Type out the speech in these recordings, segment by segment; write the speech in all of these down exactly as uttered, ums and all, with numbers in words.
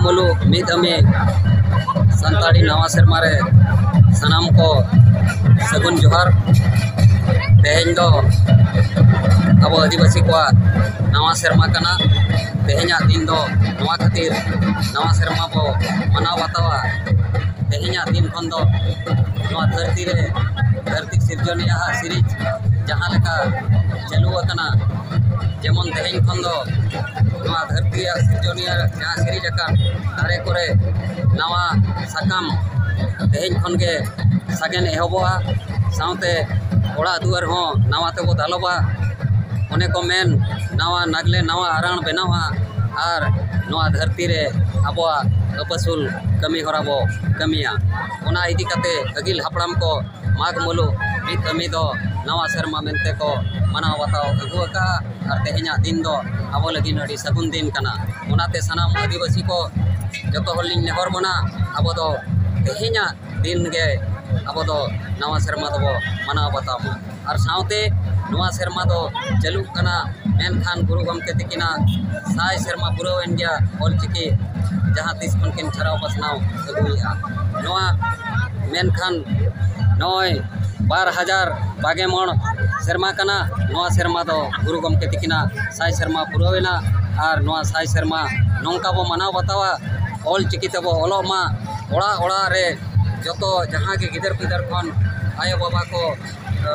ᱢᱩᱞᱩᱜ ᱢᱤᱫ ᱟᱹᱢᱤ ᱥᱟᱱᱛᱟᱲᱤ ᱱᱟᱣᱟ ᱥᱮᱨᱢᱟ ᱨᱮ ᱥᱟᱱᱟᱢ ᱠᱚ ᱥᱟᱹᱜᱩᱱ ᱡᱚᱦᱟᱨ᱾ ᱛᱮᱦᱮᱧ ᱫᱚ ᱟᱵᱚ ᱟᱹᱫᱤᱵᱟᱹᱥᱤ ᱠᱚᱣᱟᱜ ᱱᱟᱣᱟ ᱥᱮᱨᱢᱟ ᱠᱟᱱᱟ᱾ ᱛᱮᱦᱮᱧᱟᱜ ᱫᱤᱱ ᱫᱚ ᱱᱚᱣᱟ ᱠᱷᱟᱹᱛᱤᱨ ᱱᱟᱣᱟ ᱥᱮᱨᱢᱟ ᱵᱚ ᱢᱟᱱᱟᱣ ᱵᱟᱛᱟᱣᱟ᱾ ᱛᱮᱦᱮᱧᱟᱜ ᱫᱤᱱ ᱠᱷᱚᱱ ᱫᱚ ᱱᱚᱣᱟ ᱫᱷᱟᱹᱨᱛᱤ ᱨᱮ ᱫᱷᱟᱹᱨᱛᱤ ᱥᱤᱨᱡᱚᱱᱤᱭᱟᱹ ᱟᱜ ᱥᱤᱨᱤᱡᱽ ᱡᱟᱦᱟᱸ ᱞᱮᱠᱟ ᱪᱟᱹᱞᱩ ᱟᱠᱟᱱᱟ, ᱡᱮᱢᱚᱱ ᱛᱮᱦᱮᱧ ᱠᱷᱚᱱ ᱫᱚ ᱱᱚᱣᱟ ᱫᱷᱟᱹᱨᱛᱤ ᱨᱮᱭᱟᱜ ᱥᱤᱨᱡᱚᱱᱤᱭᱟᱹ ᱡᱟᱦᱟᱸ ᱥᱤᱨᱤᱡᱽ ᱟᱠᱟᱱ ᱫᱟᱨᱮ ᱠᱚᱨᱮ ᱱᱟᱣᱟ ᱥᱟᱠᱟᱢ ᱛᱮᱦᱮᱧ ᱠᱷᱚᱱ ᱜᱮ ᱥᱟᱜᱮᱱ ᱮᱦᱚᱵᱚᱜᱼᱟ᱾ ᱥᱟᱶᱛᱮ ᱚᱲᱟᱜ ᱫᱩᱣᱟᱹᱨ ᱦᱚᱸ ᱱᱟᱣᱟ ᱛᱮᱵᱚ ᱫᱟᱞᱚᱵᱟ᱾ ᱚᱱᱮ ᱠᱚ ᱢᱮᱱ, ᱱᱟᱣᱟ ᱱᱟᱜᱽᱞᱮ ᱱᱟᱣᱟ ᱟᱨᱟᱬ ᱵᱮᱱᱟᱣᱟ ᱟᱨ ᱱᱚᱣᱟ ᱫᱷᱟᱹᱨᱛᱤ ᱨᱮ ᱟᱵᱚᱣᱟᱜ ᱟᱹᱯᱟᱹᱥᱩᱞ ᱠᱟᱹᱢᱤ ᱦᱚᱨᱟ ᱵᱚ ᱠᱟᱹᱢᱤᱭᱟ᱾ ᱚᱱᱟ ᱤᱫᱤ ᱠᱟᱛᱮ ᱟᱹᱜᱤᱞ ᱦᱟᱯᱲᱟᱢ ᱠᱚ ᱢᱟᱜᱽ ᱢᱩᱞᱩᱜ ᱢᱤᱫ ᱠᱟᱹᱢᱤ ᱫᱚ ᱱᱟᱣᱟ ᱥᱮᱨᱢᱟ ᱢᱮᱱᱛᱮ ᱠᱚ ᱢᱟᱱᱟᱣ ᱵᱟᱛᱟᱣ ᱟᱹᱜᱩ ᱟᱠᱟᱫᱼᱟ᱾ ᱟᱨ ᱛᱮᱦᱮᱧᱟᱜ ᱫᱤᱱ ᱫᱚ ᱟᱵᱚ ᱞᱟᱹᱜᱤᱫ ᱟᱹᱰᱤ ᱥᱟᱹᱜᱩᱱ ᱫᱤᱱ ᱠᱟᱱᱟ᱾ ᱚᱱᱟᱛᱮ ᱥᱟᱱᱟᱢ ᱟᱹᱫᱤᱵᱟᱹᱥᱤ ᱠᱚ ᱡᱚᱛᱚ ᱦᱚᱲ ᱞᱤᱧ ᱱᱮᱦᱚᱨ ᱵᱚᱱᱟ, ᱟᱵᱚ ᱫᱚ ᱛᱮᱦᱮᱧᱟᱜ ᱫᱤᱱ ᱜᱮ ᱟᱵᱚ ᱫᱚ ᱱᱟᱣᱟ ᱥᱮᱨᱢᱟ ᱫᱚᱵᱚ ᱢᱟᱱᱟᱣ ᱵᱟᱛᱟᱣ ᱢᱟ᱾ ᱟᱨ ᱥᱟᱶᱛᱮ ᱱᱚᱣᱟ ᱥᱮᱨᱢᱟ ᱫᱚ ᱪᱟᱹᱞᱩᱜ ᱠᱟᱱᱟ, ᱢᱮᱱᱠᱷᱟᱱ ᱜᱩᱨᱩ ᱜᱚᱢᱠᱮ ᱛᱤᱠᱤᱱᱟᱜ ᱥᱟᱭ ᱥᱮᱨᱢᱟ ᱯᱩᱨᱟᱹᱣ ᱮᱱ ᱜᱮᱭᱟ ᱚᱞᱪᱤᱠᱤ ᱡᱟᱦᱟᱸ ᱛᱤᱥ ᱠᱷᱚᱱ ᱠᱤᱱ ᱪᱷᱟᱨᱟᱣ ᱯᱟᱥᱱᱟᱣ ᱟᱹᱜᱩᱭᱮᱫᱼᱟ᱾ ᱱᱚᱣᱟ ᱢᱮᱱᱠᱷᱟᱱ ᱱᱚᱜᱼᱚᱭ ᱵᱟᱨ ᱦᱟᱡᱟᱨ ᱵᱟᱜᱮ ᱢᱚᱬ ᱥᱮᱨᱢᱟ ᱠᱟᱱᱟ᱾ ᱱᱚᱣᱟ ᱥᱮᱨᱢᱟ ᱫᱚ ᱜᱩᱨᱩ ᱜᱚᱢᱠᱮ ᱛᱤᱠᱤᱱᱟᱜ ᱥᱟᱭ ᱥᱮᱨᱢᱟ ᱯᱩᱨᱟᱹᱣ ᱮᱱᱟ᱾ ᱟᱨ ᱱᱚᱣᱟ ᱥᱟᱭ ᱥᱮᱨᱢᱟ ᱱᱚᱝᱠᱟ ᱵᱚ ᱢᱟᱱᱟᱣ ᱵᱟᱛᱟᱣᱟ, ᱚᱞ ᱪᱤᱠᱤ ᱛᱮᱵᱚ ᱚᱞᱚᱜ ᱢᱟ᱾ ᱚᱲᱟᱜ ᱚᱲᱟᱜ ᱨᱮ ᱡᱚᱛᱚ ᱡᱟᱦᱟᱸ ᱜᱮ ᱜᱤᱫᱟᱹᱨ ᱯᱤᱫᱟᱹᱨ ᱠᱷᱚᱱ ᱟᱭᱳ ᱵᱟᱵᱟ ᱠᱚ, ᱮ,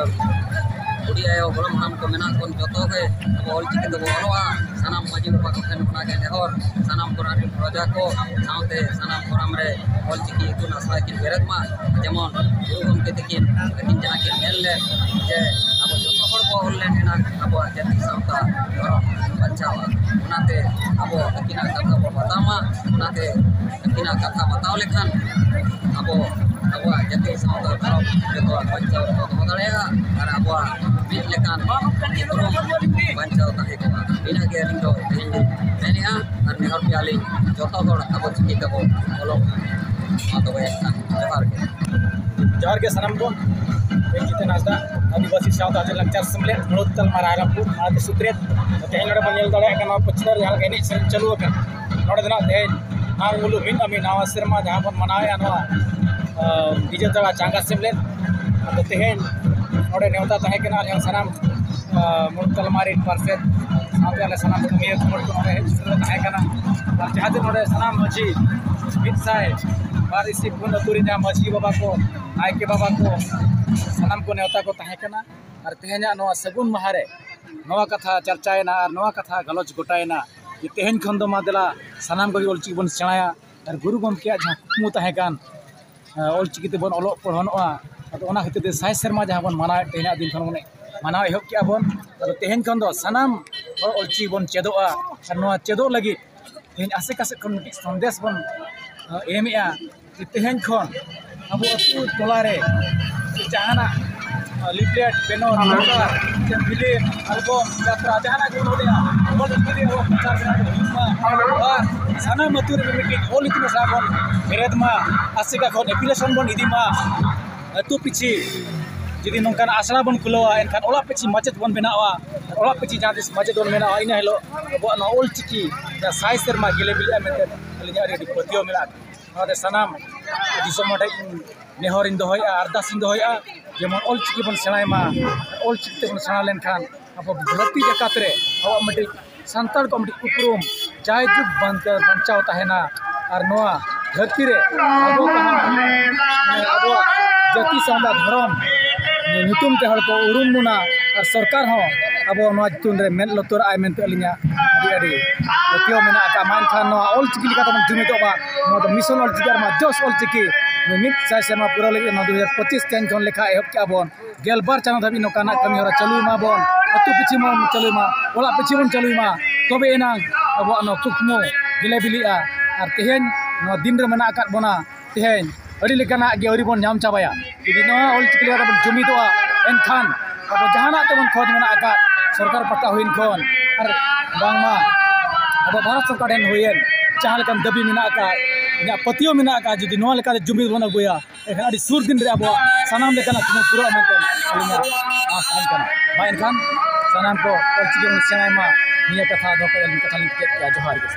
ᱵᱩᱰᱷᱤ ᱟᱭᱳ ᱜᱚᱲᱚᱢ ᱦᱟᱲᱟᱢ ᱠᱚ ᱢᱮᱱᱟᱜ ᱵᱚᱱ ᱡᱚᱛᱚ ᱜᱮ ᱟᱵᱚ ᱚᱞ ᱪᱤᱠᱤ ᱛᱮᱵᱚ ᱚᱞᱚᱜᱼᱟ᱾ ᱥᱟᱱᱟᱢ ᱢᱟᱹᱡᱷᱤ ᱵᱟᱵᱟ ᱠᱚ ᱴᱷᱮᱱ ᱚᱱᱟᱜᱮ ᱱᱮᱦᱚᱨ, ᱥᱟᱱᱟᱢ ᱠᱚᱨᱮᱱ ᱯᱨᱚᱡᱟ ᱠᱚ ᱥᱟᱶᱛᱮ ᱥᱟᱱᱟᱢ ᱠᱚᱨᱟᱢ ᱨᱮ ᱚᱞ ᱪᱤᱠᱤ ᱤᱛᱩᱱ ᱟᱥᱲᱟ ᱠᱤᱱ ᱵᱮᱨᱮᱫ ᱢᱟ᱾ ᱡᱮᱢᱚᱱ ᱜᱩᱨᱩ ᱜᱚᱢᱠᱮ ᱛᱤᱠᱤᱱ ᱟᱹᱠᱤᱱ ᱡᱟᱦᱟᱸ ᱠᱤᱱ ᱢᱮᱱ ᱞᱮᱫ ᱡᱮ ᱟᱵᱚ ᱡᱚᱛᱚ ᱦᱚᱲ ᱵᱚ ᱚᱞ ᱞᱮᱱ ᱮᱱᱟᱝ ᱟᱵᱚᱣᱟᱜ ᱡᱟᱹᱛᱤ ᱥᱟᱶᱛᱟ ᱫᱷᱚᱨᱚᱢ ᱵᱟᱧᱪᱟᱣᱟ᱾ ᱚᱱᱟᱛᱮ ᱟᱵᱚ ᱟᱹᱠᱤᱱᱟᱜ ᱠᱟᱛᱷᱟ ᱵᱚ ᱵᱟᱛᱟᱣ ᱢᱟ᱾ ᱚᱱᱟᱛᱮ ᱟᱹᱠᱤᱱᱟᱜ ᱠᱟᱛᱷᱟ ᱵᱟᱛᱟᱣ ᱞᱮᱠᱷᱟᱱ ᱟᱵᱚ ᱟᱵᱚᱣᱟᱜ ᱡᱟᱹᱛᱤ ᱥᱟᱶᱛᱟ ᱫᱷᱚᱨᱚᱢ ᱡᱚᱛᱚᱣᱟᱜ ᱵᱟᱧᱪᱟᱣ ᱵᱚ ᱫᱚᱦᱚ ᱫᱟᱲᱮᱭᱟᱜᱼᱟ ᱟᱨ ᱟᱵᱚᱣᱟᱜ ᱢᱤᱫ ᱞᱮᱠᱟᱱ ᱩᱯᱨᱩᱢ ᱵᱟᱧᱪᱟᱣ ᱛᱟᱦᱮᱸ ᱠᱚᱜᱼᱟ᱾ ᱤᱱᱟᱹᱜ ᱜᱮ ᱟᱹᱞᱤᱧ ᱫᱚ ᱛᱮᱦᱮᱧ ᱞᱤᱧ ᱢᱮᱱᱮᱫᱼᱟ ᱟᱨ ᱱᱮᱦᱚᱨ ᱯᱮᱭᱟ ᱞᱤᱧ ᱡᱚᱛᱚ ᱦᱚᱲ ᱟᱵᱚ ᱪᱤᱠᱤ ᱛᱮᱵᱚ ᱚᱞᱚᱜ ᱢᱟ᱾ ᱢᱟ ᱛᱚᱵᱮ ᱮᱱᱠᱷᱟᱱ ᱡᱚᱦᱟᱨ ᱜᱮ᱾ ᱡᱚᱦᱟᱨ ᱜᱮ ᱥᱟᱱᱟᱢ ᱠᱚ᱾ ᱤᱧ ᱡᱤᱛᱮᱱ ᱦᱟᱸᱥᱫᱟ, ᱟᱹᱫᱤᱵᱟᱹᱥᱤ ᱥᱟᱶᱛᱟ ᱟᱹᱨᱤ ᱞᱟᱠᱪᱟᱨ ᱥᱮᱢᱞᱮᱫ, ᱢᱩᱬᱩᱫ ᱛᱟᱞᱢᱟ ᱨᱟᱭᱨᱚᱝᱯᱩᱨ, ᱚᱱᱟᱛᱮ ᱥᱩᱛᱨᱮᱛ᱾ ᱛᱮᱦᱮᱧ ᱱᱚᱰᱮ ᱵᱚᱱ ᱧᱮᱞ ᱫᱟᱲᱮᱭᱟᱜ ᱠᱟᱱᱟ, ᱱᱚᱣᱟ ᱯᱟᱹᱪᱷᱞᱟᱹ ᱨᱮ ᱡᱟᱦᱟᱸ ᱞᱮᱠᱟ ᱮᱱᱮᱡ ᱥᱮᱨᱮᱧ ᱪᱟᱹᱞᱩ ᱟᱠᱟᱱᱟ, ᱱᱚᱰᱮ ᱫᱚ ᱱᱟᱜ ᱛᱮᱦᱮᱧ ᱢᱩᱞᱩᱜ ᱢᱤᱫ ᱟᱢᱤ ᱱᱟᱣᱟ ᱥᱮᱨᱢᱟ ᱡᱟᱦᱟᱸ ᱵᱚᱱ ᱢᱟᱱᱟᱣᱮᱫᱼᱟ ᱱᱚᱣᱟ, ᱟᱸ, ᱵᱤᱡᱮᱛᱟᱲᱟ ᱪᱟᱸᱜᱟ ᱥᱮᱢᱞᱮᱫ᱾ ᱟᱫᱚ ᱛᱮᱦᱮᱧ ᱱᱚᱰᱮ ᱱᱮᱣᱛᱟ ᱛᱟᱦᱮᱸ ᱠᱟᱱᱟ ᱟᱞᱮ ᱥᱟᱱᱟᱢ, ᱟᱸ, ᱢᱩᱬᱩᱫ ᱛᱟᱞᱢᱟ ᱨᱤᱱ ᱯᱟᱨᱥᱮᱛ ᱥᱟᱶᱛᱮ ᱟᱞᱮ ᱥᱟᱱᱟᱢ ᱠᱟᱹᱢᱤᱭᱟᱹ ᱠᱚ ᱦᱚᱲ ᱠᱚ ᱱᱚᱰᱮ ᱦᱮᱡ ᱥᱮᱴᱮᱨ ᱛᱟᱦᱮᱸ ᱠᱟᱱᱟ᱾ ᱟᱨ ᱡᱟᱦᱟᱸ ᱛᱤᱱ ᱱᱚᱰᱮ ᱥᱟᱱᱟᱢ ᱢᱟᱹᱡᱷᱤ ᱢᱤᱫ ᱥᱟᱭ ᱵᱟᱨ ᱤᱥᱤ ᱯᱩᱱ ᱟᱹᱛᱩ ᱨᱮᱱᱟᱜ ᱢᱟᱹᱡᱷᱤ ᱵᱟᱵᱟ ᱠᱚ, ᱱᱟᱭᱠᱮ ᱵᱟᱵᱟ ᱠᱚ, ᱥᱟᱱᱟᱢ ᱠᱚ ᱱᱮᱣᱛᱟ ᱠᱚ ᱛᱟᱦᱮᱸ ᱠᱟᱱᱟ᱾ ᱟᱨ ᱛᱮᱦᱮᱧᱟᱜ ᱱᱚᱣᱟ ᱥᱟᱹᱜᱩᱱ ᱢᱟᱦᱟ ᱨᱮ ᱱᱚᱣᱟ ᱠᱟᱛᱷᱟ ᱪᱟᱨᱪᱟᱭᱮᱱᱟ ᱟᱨ ᱱᱚᱣᱟ ᱠᱟᱛᱷᱟ ᱜᱟᱞᱚᱪ ᱜᱚᱴᱟᱭᱮᱱᱟ ᱡᱮ ᱛᱮᱦᱮᱧ ᱠᱷᱚᱱ ᱫᱚ ᱢᱟ ᱫᱮᱞᱟ ᱥᱟᱱᱟᱢ ᱠᱚᱜᱮ ᱚᱞᱪᱤᱠᱤ ᱵᱚᱱ ᱥᱮᱬᱟᱭᱟ᱾ ᱟᱨ ᱜᱩᱨᱩ ᱜᱚᱢᱠᱮᱭᱟᱜ ᱡᱟᱦᱟᱸ ᱠᱩᱠᱢᱩ ᱛᱟᱦᱮᱸ ᱠᱟᱱ, ᱟᱸ, ᱚᱞᱪᱤᱠᱤ ᱛᱮᱵᱚᱱ ᱚᱞᱚᱜ ᱯᱚᱲᱦᱚᱱᱚᱜᱼᱟ, ᱟᱫᱚ ᱚᱱᱟ ᱠᱷᱟᱹᱛᱤᱨ ᱛᱮ ᱥᱟᱭ ᱥᱮᱨᱢᱟ ᱡᱟᱦᱟᱸ ᱵᱚᱱ ᱢᱟᱱᱟᱣᱮᱫ, ᱛᱮᱦᱮᱧᱟᱜ ᱫᱤᱱ ᱠᱷᱚᱱ ᱵᱚᱱ ᱢᱟᱱᱟᱣ ᱮᱦᱚᱵ ᱠᱮᱜᱼᱟ ᱵᱚᱱ᱾ ᱟᱫᱚ ᱛᱮᱦᱮᱧ ᱠᱷᱚᱱ ᱫᱚ ᱥᱟᱱᱟᱢ ᱦᱚᱲ ᱚᱞᱪᱤᱠᱤ ᱵᱚᱱ ᱪᱮᱫᱚᱜᱼᱟ᱾ ᱟᱨ ᱱᱚᱣᱟ ᱪᱮᱫᱚᱜ ᱞᱟᱹᱜᱤᱫ ᱛᱮᱦᱮᱧ ᱟᱥᱮ ᱠᱟᱥᱮ ᱠᱷᱚᱱ ᱢᱤᱫᱴᱤᱡ ᱥᱚᱱᱫᱮᱥ ᱵᱚᱱ, ᱟᱸ, ᱮᱢᱮᱜᱼᱟ᱾ ᱛᱮᱦᱮᱧ ᱠᱷᱚᱱ ᱟᱵᱚ ᱟᱹᱛᱩ ᱴᱚᱞᱟ ᱨᱮ ᱡᱟᱦᱟᱱᱟᱜ, ᱟᱸ, ᱞᱤᱯᱷᱞᱮᱴ, ᱵᱮᱱᱟᱨ, ᱯᱳᱥᱴᱟᱨ, ᱥᱮ ᱯᱷᱤᱞᱢ, ᱟᱞᱵᱟᱢ, ᱡᱟᱛᱨᱟ, ᱡᱟᱦᱟᱱᱟᱜ ᱜᱮᱵᱚᱱ ᱚᱞᱮᱜᱼᱟ, ᱚᱞ ᱪᱤᱠᱤ ᱨᱮ ᱟᱵᱚ ᱯᱨᱚᱪᱟᱨ ᱵᱮᱱᱟᱣ ᱦᱩᱭᱩᱜ ᱢᱟ᱾ ᱟᱨ ᱥᱟᱱᱟᱢ ᱟᱹᱛᱩ ᱨᱮ ᱢᱤᱫᱴᱤᱡ ᱚᱞ ᱤᱛᱩᱱ ᱟᱥᱲᱟ ᱵᱚᱱ ᱵᱮᱨᱮᱫ ᱢᱟ, ᱟᱥᱮᱠᱟ ᱠᱷᱚᱱ ᱮᱯᱞᱤᱠᱮᱥᱚᱱ ᱵᱚᱱ ᱤᱫᱤ ᱢᱟ᱾ ᱟᱹᱛᱩ ᱯᱤᱪᱷᱤ ᱡᱩᱫᱤ ᱱᱚᱝᱠᱟᱱ ᱟᱥᱲᱟ ᱵᱚᱱ ᱠᱷᱩᱞᱟᱹᱣᱟ, ᱮᱱᱠᱷᱟᱱ ᱚᱲᱟᱜ ᱯᱤᱪᱷᱤ ᱢᱟᱪᱮᱫ ᱵᱚᱱ ᱵᱮᱱᱟᱣᱟ᱾ ᱚᱲᱟᱜ ᱯᱤᱪᱷᱤ ᱡᱟᱦᱟᱸ ᱛᱤᱥ ᱢᱟᱪᱮᱫ ᱵᱚᱱ ᱵᱮᱱᱟᱣᱟ, ᱤᱱᱟᱹ ᱦᱤᱞᱳᱜ ᱟᱵᱚᱣᱟᱜ ᱱᱚᱣᱟ ᱚᱞ ᱪᱤᱠᱤ ᱡᱟᱦᱟᱸ ᱥᱟᱭ ᱥᱮᱨᱢᱟ ᱜᱮᱞᱮ ᱵᱤᱞᱤᱜᱼᱟ ᱢᱮᱱᱛᱮ ᱟᱹᱞᱤᱧᱟᱜ ᱟᱹᱰᱤ ᱟᱹᱰᱤ ᱯᱟᱹᱛᱭᱟᱹᱣ ᱢᱮᱱᱟᱜᱼᱟ᱾ ᱚᱱᱟᱛᱮ ᱥᱟᱱᱟᱢ ᱫᱤᱥᱚᱢ ᱦᱚᱲ ᱴᱷᱮᱱ ᱱᱮᱦᱚᱨᱤᱧ ᱫᱚᱦᱚᱭᱮᱫᱼᱟ, ᱟᱨᱫᱟᱥᱤᱧ ᱫᱚᱦᱚᱭᱮᱫᱼᱟ, ᱡᱮᱢᱚᱱ ᱚᱞ ᱪᱤᱠᱤ ᱵᱚᱱ ᱥᱮᱬᱟᱭ ᱢᱟ᱾ ᱚᱞ ᱪᱤᱠᱤ ᱛᱮᱵᱚᱱ ᱥᱮᱬᱟ ᱞᱮᱱᱠᱷᱟᱱ ᱟᱵᱚ ᱫᱷᱟᱹᱨᱛᱤ ᱡᱟᱠᱟᱛ ᱨᱮ ᱟᱵᱚᱣᱟᱜ ᱢᱤᱫᱴᱤᱡ ᱥᱟᱱᱛᱟᱲ ᱠᱚᱣᱟᱜ ᱢᱤᱫᱴᱤᱡ ᱩᱯᱨᱩᱢ ᱡᱟᱭᱡᱩᱜᱽ ᱵᱟᱧᱪᱟᱣ, ᱵᱟᱧᱪᱟᱣ ᱛᱟᱦᱮᱱᱟ᱾ ᱟᱨ ᱱᱚᱣᱟ ᱫᱷᱟᱹᱨᱛᱤ ᱨᱮ ᱟᱵᱚ ᱠᱚᱦᱚᱸ, ᱢᱟᱱᱮ, ᱟᱵᱚᱣᱟᱜ ᱡᱟᱹᱛᱤ, ᱥᱟᱶᱛᱟ, ᱫᱷᱚᱨᱚᱢ ᱧᱩᱛᱩᱢ ᱛᱮ ᱦᱚᱲ ᱠᱚ ᱩᱨᱩᱢ ᱵᱚᱱᱟ᱾ ᱟᱨ ᱥᱚᱨᱠᱟᱨ ᱦᱚᱸ ᱟᱵᱚ ᱱᱚᱣᱟ ᱧᱩᱛᱩᱢ ᱨᱮ ᱢᱮᱫ ᱞᱩᱛᱩᱨᱟᱜᱼᱟᱭ ᱢᱮᱱᱛᱮ ᱟᱹᱞᱤᱧᱟᱜ ᱟᱹᱰᱤ ᱟᱹᱰᱤ ᱯᱟᱹᱛᱭᱟᱹᱣ ᱢᱮᱱᱟᱜ ᱟᱠᱟᱫ᱾ ᱢᱟ ᱮᱱᱠᱷᱟᱱ ᱱᱚᱣᱟ ᱚᱞ ᱪᱤᱠᱤ ᱞᱮᱠᱟᱛᱮ ᱵᱚᱱ ᱡᱩᱢᱤᱫᱚᱜ ᱢᱟ᱾ ᱱᱚᱣᱟ ᱫᱚ ᱢᱤᱥᱚᱱ ᱚᱞ ᱪᱤᱠᱤ ᱟᱨ ᱢᱟ ᱡᱚᱥ ᱚᱞ ᱪᱤᱠᱤ ᱢᱤᱫ ᱥᱟᱭ ᱥᱮᱨᱢᱟ ᱯᱩᱨᱟᱹᱣ ᱞᱟᱹᱜᱤᱫ ᱱᱚᱣᱟ ᱫᱩ ᱦᱟᱡᱟᱨ ᱯᱚᱸᱪᱤᱥ ᱛᱮᱦᱮᱧ ᱠᱷᱚᱱ ᱞᱮᱠᱷᱟ ᱮᱦᱚᱵ ᱠᱮᱜᱼᱟ ᱵᱚᱱ᱾ ᱜᱮᱞᱵᱟᱨ ᱪᱟᱸᱫᱚ ᱫᱷᱟᱹᱵᱤᱡ ᱱᱚᱝᱠᱟᱱᱟᱜ ᱠᱟᱹᱢᱤ ᱦᱚᱨᱟ ᱪᱟᱹᱞᱩᱭ ᱢᱟᱵᱚᱱ, ᱟᱹᱛᱩ ᱯᱤᱪᱷᱤ ᱵᱚᱱ ᱪᱟᱹᱞᱩᱭ ᱢᱟ, ᱚᱲᱟᱜ ᱯᱤᱪᱷᱤ ᱵᱚᱱ ᱪᱟᱹᱞᱩᱭ ᱢᱟ, ᱛᱚᱵᱮ ᱮᱱᱟᱝ ᱟᱵᱚᱣᱟᱜ ᱱᱚᱣᱟ ᱠᱩᱠᱢᱩ ᱜᱮᱞᱮ ᱵᱤᱞᱤᱜᱼᱟ᱾ ᱟᱨ ᱛᱮᱦᱮᱧ ᱱᱚᱣᱟ ᱫᱤᱱ ᱨᱮ ᱢᱮᱱᱟᱜ ᱟᱠᱟᱫ ᱵᱚᱱᱟ, ᱛᱮᱦᱮᱧ ᱟᱹᱰᱤ ᱞᱮᱠᱟᱱᱟᱜ ᱜᱮ ᱟᱹᱣᱨᱤ ᱵᱚᱱ ᱧᱟᱢ ᱪᱟᱵᱟᱭᱟ᱾ ᱡᱩᱫᱤ ᱱᱚᱣᱟ ᱚᱞ ᱪᱤᱠᱤ ᱞᱮᱠᱟᱛᱮ ᱵᱚᱱ ᱡᱩᱢᱤᱫᱚᱜᱼᱟ, ᱮᱱᱠᱷᱟᱱ ᱟᱵᱚ ᱡᱟᱦᱟᱱᱟᱜ ᱛᱮᱵᱚᱱ ᱠᱷᱚᱡᱽ ᱢᱮᱱᱟᱜ ᱟᱠᱟᱫ ᱥᱚᱨᱠᱟᱨ ᱯᱟᱦᱴᱟ ᱦᱩᱭᱮᱱ ᱠᱷᱚᱱ ᱟᱨ ᱵᱟᱝᱢᱟ ᱟᱵᱚ ᱵᱷᱟᱨᱚᱛ ᱥᱚᱨᱠᱟᱨ ᱴᱷᱮᱱ ᱦᱩᱭᱮᱱ ᱡᱟᱦᱟᱸ ᱞᱮᱠᱟᱱ ᱫᱟᱹᱵᱤ ᱢᱮᱱᱟᱜ ᱟᱠᱟᱫ, ᱤᱧᱟᱹᱜ ᱯᱟᱹᱛᱭᱟᱹᱣ ᱢᱮᱱᱟᱜ ᱟᱠᱟᱫ, ᱡᱩᱫᱤ ᱱᱚᱣᱟ ᱞᱮᱠᱟᱛᱮ ᱡᱩᱢᱤᱫ ᱵᱚᱱ ᱟᱹᱜᱩᱭᱟ, ᱮᱱᱠᱷᱟᱱ ᱟᱹᱰᱤ ᱥᱩᱨ ᱫᱤᱱ ᱨᱮ ᱟᱵᱚᱣᱟᱜ ᱥᱟᱱᱟᱢ ᱞᱮᱠᱟᱱᱟᱜ ᱠᱩᱠᱢᱩ ᱯᱩᱨᱟᱹᱜᱼᱟ ᱢᱮᱱᱛᱮ ᱟᱹᱞᱤᱧᱟᱜ ᱟᱸᱥ ᱛᱟᱦᱮᱱ ᱠᱟᱱᱟ᱾ ᱢᱟ ᱮᱱᱠᱷᱟᱱ ᱥᱟᱱᱟᱢ ᱠᱚ ᱚᱞ ᱪᱤᱠᱤ ᱵᱚᱱ ᱥᱮᱬᱟᱭ ᱢᱟ᱾ ᱱᱤᱭᱟᱹ ᱠᱟᱛᱷᱟ ᱫᱚᱦᱚ ᱠᱟᱛᱮ ᱟᱹᱞᱤᱧ ᱠᱟᱛᱷᱟ ᱞᱤᱧ ᱠᱮᱪᱮᱫ ᱠᱮᱜᱼᱟ᱾ ᱡᱚᱦᱟᱨ ᱜᱮ᱾